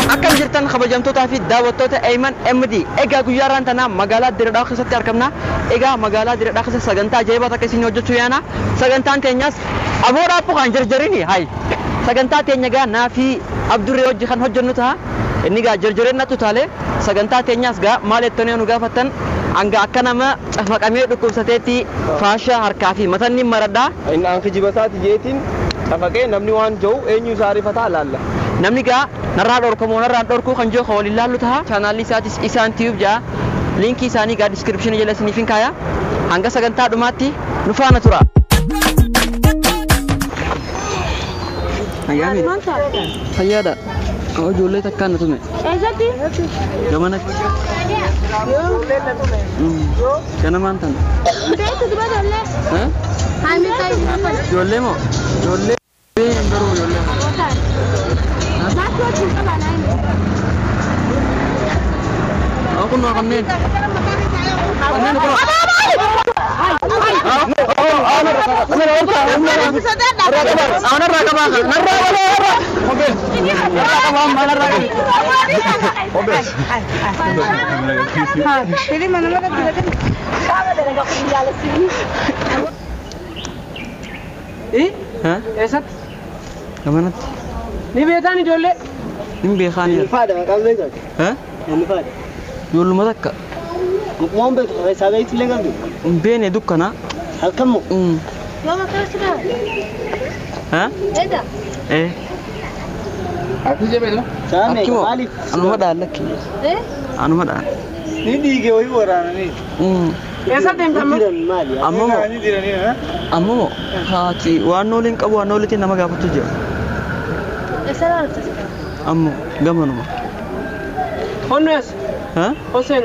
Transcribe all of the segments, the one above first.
Akkam jirtan kabajamtootaa fi daawwattoota Ayman MD. Egaa guyyaa tanaa magaalaa Diradhaa keessatti argamna. Egaa magaalaa Diradhaa keessatti sagantaa ajaa'ibaa takka isin hojjechuu yaana. Sagantaan teenyas aboodhaa bukaan jarjarini hay. Sagantaa teenya gaa naa fi Abdurree hojii kan hojjennu ta'a. Inni gaa jarjareen natti taalee sagantaa teenyas gaa maal jettanii nu gaafattan hanga akka nama cafaqamee dhukkubsateetti faashaa harkaa fi matanni maradhaa. Inni aan kijibasaati jeetiin cafaqee namni waan jiru eenyu isaa rifataa laalla. Namni gaa narraa dhorkamoo narraan dhorkuu kan jiru waliin laallu ta'a. Chaanaalli isaatis isaan tiyuub ja'a. Liinkii isaanii gaa diskiripshinii jala isiniif hin kaaya. Hanga sagantaa dhumaatti nu faana tura. Ayyaami. Fayyaadha. Ijoollee takkaan na tume. Eessatti? Gamanatti. Ganamaan tana. Beektu dura ijoollee. Ijoollee moo? Ijoollee garuu ijoollee moo? Aku nak kamen. Kamen aku. Ni beekaan ijoollee. Ni beekaan. Faadha maqaan beekan. Inni faadha. Ijoolluma takka. Waan beektu isaa beektu illee qabdu. Hin beekne dukkana. Halkan moo? Yooma keessa gaa? Eeda. Ee. Ati jabee Saame Akki moo? maaliif? Anuma dhaan lakki. Anuma dhaan. Ni dhiige wayii waraananii. Eessa deemta amma? Jiran maali? Amma moo? Amma moo? Haati waan nooliin qabu waan nooliitiin nama gaafatu jira. Eessa laalta? Ammoo gamanuma. Honnu eessa? Hoseen.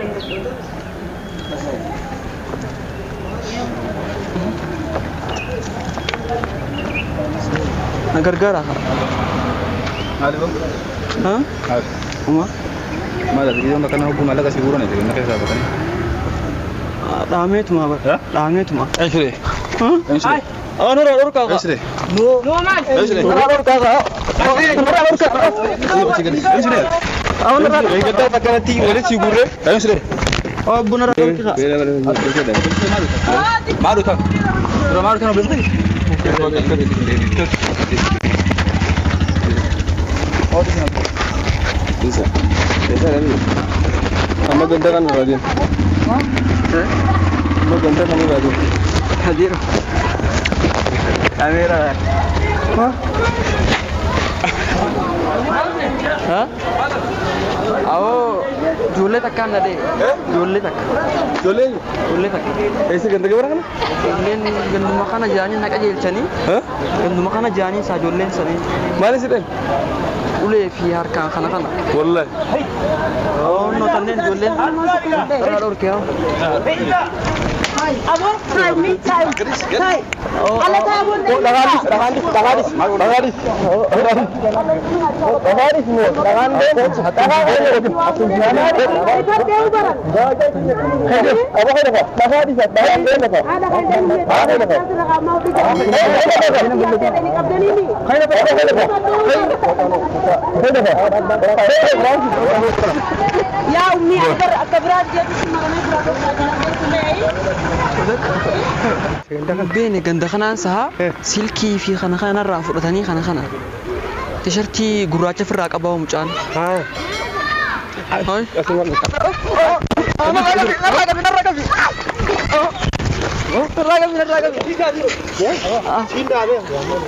Na gargaara. Maali bang? Uma? Maal ati biyyoon akkana hogguu maallaqa si guuran jedhe na keessaa batanii. Dhaameetuma bara. Dhaameetuma. Eeshire. Eeshire. Nurra dhorkaa. Eeshire. Noo maal? Eeshire. Nurra dhorkaa. Nurra dhorkaa. Eeshire. Nurra Eeggattaa akkanatti walitti si guurree. Eeshire. Obbo nurra dhorkaa. Maalu tan. Dura maalu tan obbo. Isa. Isa lami. Amma ganda kan irraa deemu. Amma ganda kan irraa deemu. Hadiru. Kamera. Awoo ijoollee takkaan na dhee. Ijoollee takka. Ijoollee Ijoollee takka. eessa ganda gabara kana? Ijoolleen ganduma kana jaanii na qajeelchanii. Ganduma kana jaanii isaa ijoolleen sanii Maali si dhan? Ulee fi harkaan kana kana. Wallahi. Onnoo tanneen ijoolleen irraa dhorkee haa. Dhagaadhis dhagaadhis dhagaadhis dhagaadhis dhagaadhis moo dhagaan Yaa ummi akka biraa jedhu maramee biraa Beene ganda kanaan saha silkii fi kana kanarraa fudhatanii kana kana. Tishartii gurraacha ofirraa qabaa mucaan. Hai. Narraa qabi narraa qabi. Narraa qabi narraa qabi.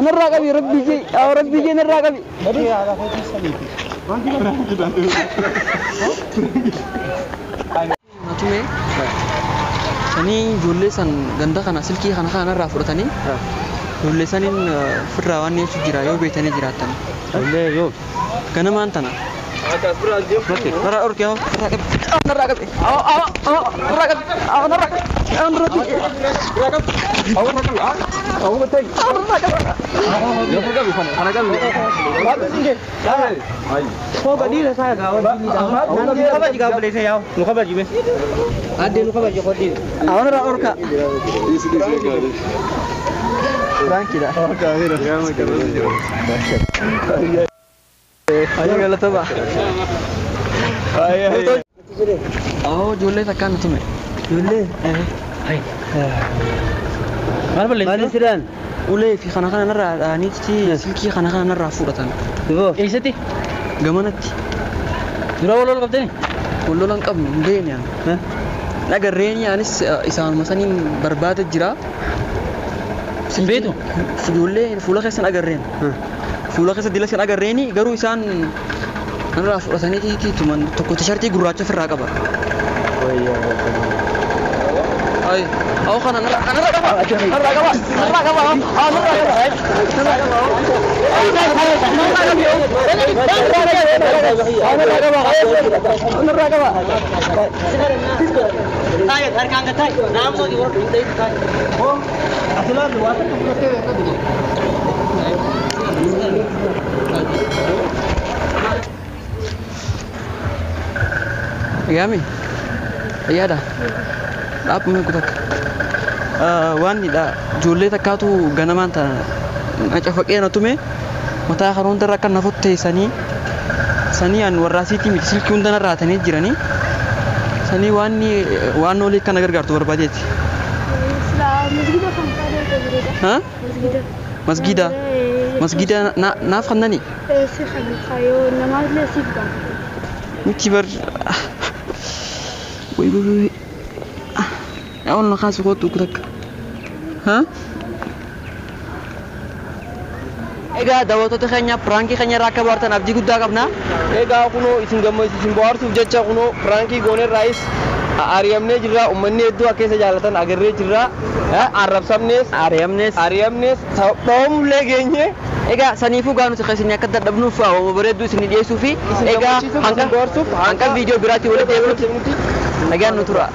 Narraa qabi rabbi jee rabbi jee narraa qabi. Natume sanii ijoollee san ganda kana silkii kana kanarraa fudhatanii ijoollee saniin ofirraa waan dhiyeessu jira yoo beektanii jiraattan. Ijoollee yoo Ganamaan tana. Narraa dhorki haa. Narraa qabi. Narraa qabi. Narraa qabi. Narraa qabi. Ijoollee takkaan nuti mee? Ijoollee? Maal balleessu? Maal sidaan? Ulee fi kana kana narraa dhahanii silkii kana kana narraa fudhatan. Duboo? Eessatti? Gamanatti. Dura wal lola qabdani? Wal lola hin qabnu hin beekne ani. Nagarreeni anis isaanuma saniin barbaada jira. Sin beektu? Ijoollee fuula keessan agarreen. Fuula keessa dila san agarreeni garuu isaan narraa fudhatanii tuman tokko tishartii gurraacha ofirraa qaba. Ay, aw kana narraa qaba. Narraa qaba. Narraa qaba. Aw narraa qaba. Narraa qaba. Narraa qaba. Tayo, harkaan ka tayo. Naamso di work hin tayo tayo. Oh, asilaan waa takka fudhattee beektu. Yaami, yaada, dhaabame kutakka. Waan ijoollee takkaatu ganamaan na cafaqee na tume mataa kan hundarra akka na fotteessanii sanii an warraasiitii miti silkii hunda narraa hatanii jiranii sanii waan waan olii kana gargaartu barbaadeeti. Masgida. Masgida naaf kannani? Miti bar. Wai wai wai. Yaa ol naqaasi kootu kutakka. Egaa daawwattoota keenya piraankii keenya irraa akka bohaartan abdii guddaa qabna. Egaa kunoo isin gammachiisu isin bohaarsuuf jecha kunoo piraankii goonerraayis ari'amnee jirra uummanni hedduu akka isa jaalatan agarree jirra. Arrabsamnees ari'amnees dhoomullee geenye. Egaa saniifuu gaa nuti isin akka dadhabnuuf waama bareedduu isin dhiyeessuu fi egaa hanga viidiyoo biraatti walitti deebinutti nagaan nu tura.